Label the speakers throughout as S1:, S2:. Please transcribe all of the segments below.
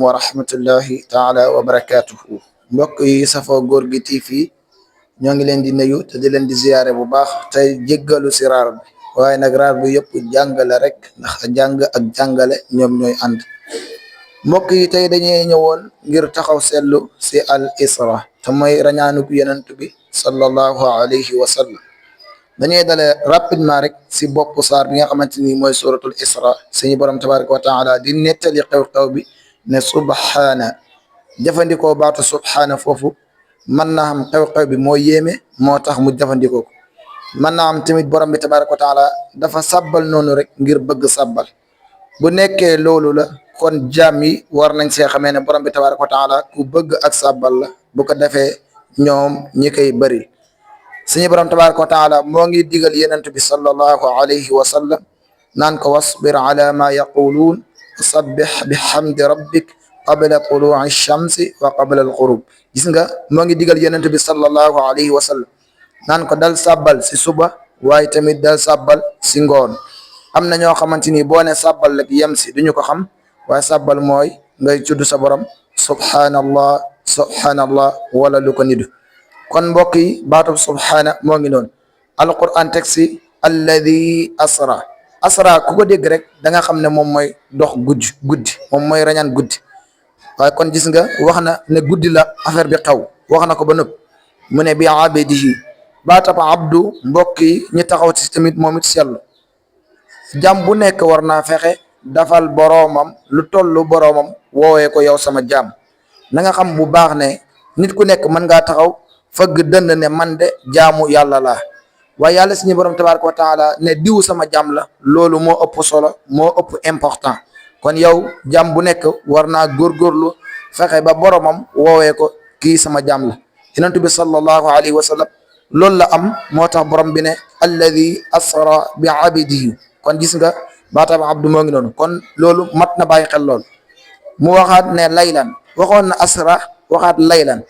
S1: wa rahmatullahi taala wa barakatuhu mbokk yi safoo góor gi TV ñoo ngi leen di nuyu te di leen di ziyaare bu baax tey jéggalu si raar bi waaye nag raar bi yëpp jàngale rek ndax jàng ak jàngale ñoom ñooy ànd mbokk yi tey dañuy ñëwoon ngir taxaw seetlu si al isra te mooy rañaanuk yenent bi sallallahu alayhi wa sallam dañuy dale rapidement rek si bopp saar bi nga xamante ni mooy suratul isra suñu borom tabaraka wa taala di nettali xew-xew bi ne subhaana jëfandikoo baatu subhaana foofu mën naa xam xew-xew bi moo yéeme moo tax mu jëfandikoo ko mën naa am tamit borom bi tabaraka wa taala dafa sabbal noonu rek ngir bëgg sabbal bu nekkee loolu la kon jaam yi war nañ see xamee ne borom bi tabaraka wa taala ku bëgg ak sabbal la bu ko defee ñoom ñi koy bëri suñu borom tabaraka wa taala moo ngi digal yenent bi sallallahu alayhi wa sallam naan ko wasbir ala ma yaquluun sabbih bihamdi rabbik qabla tuluu'i shamsi wa qabla al-ghurub gis nga moo ngi digal yenent bi sallallahu alayhi wa sallam naan ko dal sabbal si suba waaye tamit dal sabbal si ngoon am na ñoo xamante ni boo ne sabbal rek yem si duñu ko xam waaye sabbal mooy ngay tudd sa borom subhanallah subhanallah wala lu ko nidu kon mbokk yi baatub subhaana moo ngi noonu alquran teg si alladi asra ku ko dégg rek da nga xam ne moom mooy dox guddi moom mooy rañaan guddi waaye kon gis nga wax na ne guddi la affaire bi xew wax na ko ba nëpp mu ne bi abdihi baatab abdu mbokk yi ñi taxaw ci tamit moom it seetlu jàmm bu nekk war naa fexe dafal boroomam lu tollu boroomam woowee ko yow sama jàmm na nga xam bu baax ne nit ku nekk mën ngaa taxaw fëgg dënd ne man de jaamu yàlla la waaye yàlla suñu borom tabaraka wa taala ne diw sama jàmm la loolu moo ëpp solo moo ëpp important kon yow jàmm bu nekk war naa góorgóorlu fexe ba boromam woowee ko kii sama jàmm la yonent bi sallallahu alayhi wa sallam loolu la am moo tax borom bi ne alladi asra bi abidihi kon gis nga baatam abdu moo ngi noonu kon loolu mat na bàyyi xel lool mu waxaat ne laylan waxoon na asra waxaat laylan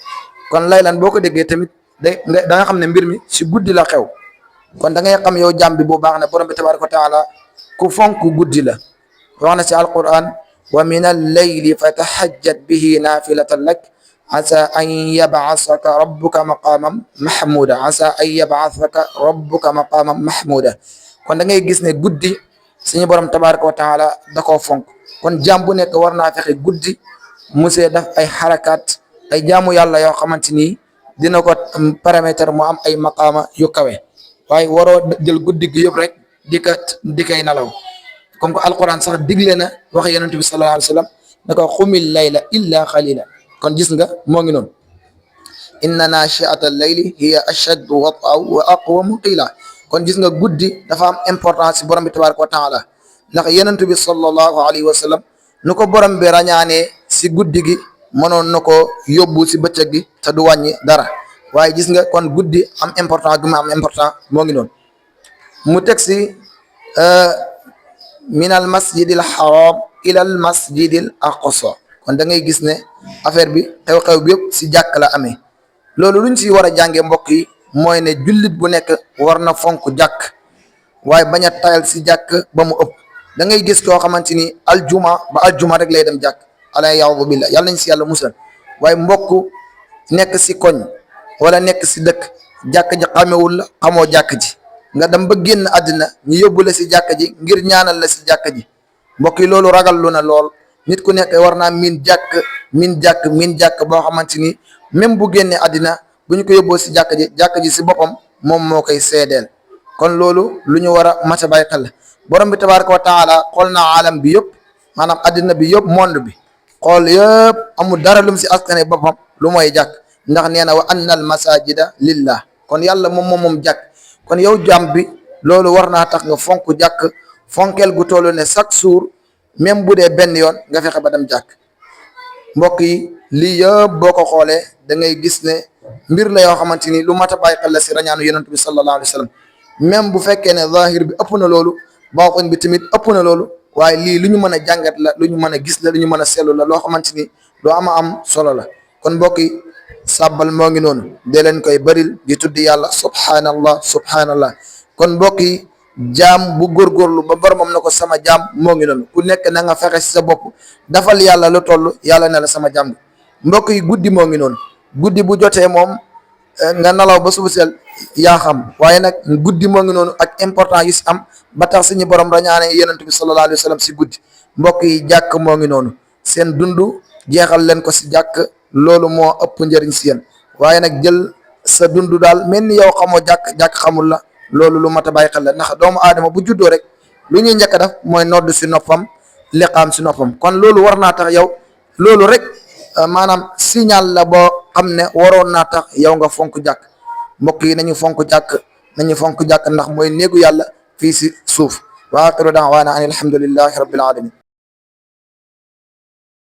S1: kon laylan boo ko déggee tamit da nga xam ne mbir mi si guddi la xew kon da ngay xam yow jàmm bi bu baax ne borom bi tabaraka wa taala ku fonk guddi la wax na si alquran wa min al-layli fatahajjat bihi nafilatan lak asa an yab'asaka rabbuka maqaman mahmuda asa an yab'asaka rabbuka maqaman mahmuda kon da ngay gis ne guddi suñu borom tabaraka wa taala da koo fonk kon jàmm bu nekk war naa fexe guddi musee daf ay xarakaat ay jaamu yàlla yoo xamante ni dina ko permettre mu am ay maqaama yu kawe waaye waroo jël guddi gi yëpp rek di kay nalaw comme que alquran sax digle na wax yonent bi sallallahu alayhi wa sallam ne ko xumil layla illa qalila kon gis nga moo ngi noonu inna nachiata al-layli hiya ashaddu wat'an wa aqwamu qila kon gis nga guddi dafa am importance si borom bi tabaraka wa taala ndax yonent bi sallallahu alayhi wa sallam nu ko borom bi rañaanee si guddi gi mënoon na ko yóbbu si bëccëg gi te du wàññi dara waaye gis nga kon guddi am important gi ma am important moo ngi noonu mu teg si min al masjidil haram ila al masjidil aqsa kon da ngay gis ne affaire bi xew-xew bi yëpp si jàkk la amee loolu luñ si war a jàngee mbokk yi mooy ne jullit bu nekk war na fonk jàkk waaye bañ a tayal si jàkk ba mu ëpp da ngay gis koo xamante ni aljuma rek lay dem jàkk ala yaawdu billah yàlla nañ si yàlla musal waaye mbokk nekk si koñ wala nekk si dëkk jàkk ji xamewul la xamoo jàkk ji nga dem ba génn àddina ñu yóbbu la si jàkk ji ngir ñaanal la si jàkk ji mbokk yi loolu ragal lu na lool nit ku nekk war naa miin jàkk boo xamante ni même bu génnee àddina bu ñu ko yóbboo si jàkk ji si boppam moom moo koy seedeel kon loolu lu ñu war a mat a bàyyi xel borom bi tabaraka wa taala xool naa alam bi yëpp maanaam àddina bi yëpp monde bi xool yëpp amul dara lum si askane boppam lu mooy jàkk ndax nee na wa anna al masajida lillah kon yàlla moom jàkk kon yow jàmm bi loolu war naa tax nga fonk jàkk fonkeel gu tollu ne chaque jour même bu dee benn yoon nga fexe ba dem jàkk mbokk yi lii yëpp boo ko xoolee da ngay gis ne mbir la yoo xamante ni lu mat a bàyyi xel la si rañaanu yonent bi sallallahu alayhi wa sallam même bu fekkee ne zahir bi ëpp na loolu baaxoñ bi tamit ëpp na loolu waaye lii lu ñu mën a jàngat la lu ñu mën a gis la lu ñu mën a seetlu la loo xamante ni lu am solo la kon mbokk yi sàbbal moo ngi noonu dee leen koy bëril di tuddi yàlla subhanallah kon mbokk yi jaam bu góorgóorlu ba boromam na ko sama jaam moo ngi noonu ku nekk na nga fexe si sa bopp dafal yàlla lu toll yàlla ne la sama jaam mbokk yi guddi moo ngi noonu guddi bu jotee moom nga nalaw ba suba seel yaa xam waaye nag guddi moo ngi noonu ak important yu si am ba tax suñu borom rañaane yonent bi sallallahu alayhi wa sallam si guddi mbokk yi jàkk moo ngi noonu seen dund jeexal leen ko si jàkk loolu moo ëpp njëriñ si yéen waaye nag jël sa dund daal mel ni yow xamoo jàkk xamul la loolu lu mat a bàyyi xel la ndax doomu aadama bu juddoo rek lu ñuy njëkk a def mooy nodd si noppam liqaam si noppam kon loolu war naa tax yow loolu rek maanaam signal la boo xam ne waroon naa tax yow nga fonk jàkk mbokk yi nañu fonk jàkk ndax mooy néegu yàlla fii si suuf wa axiru da'waana an alhamdulillahi rabbil alamin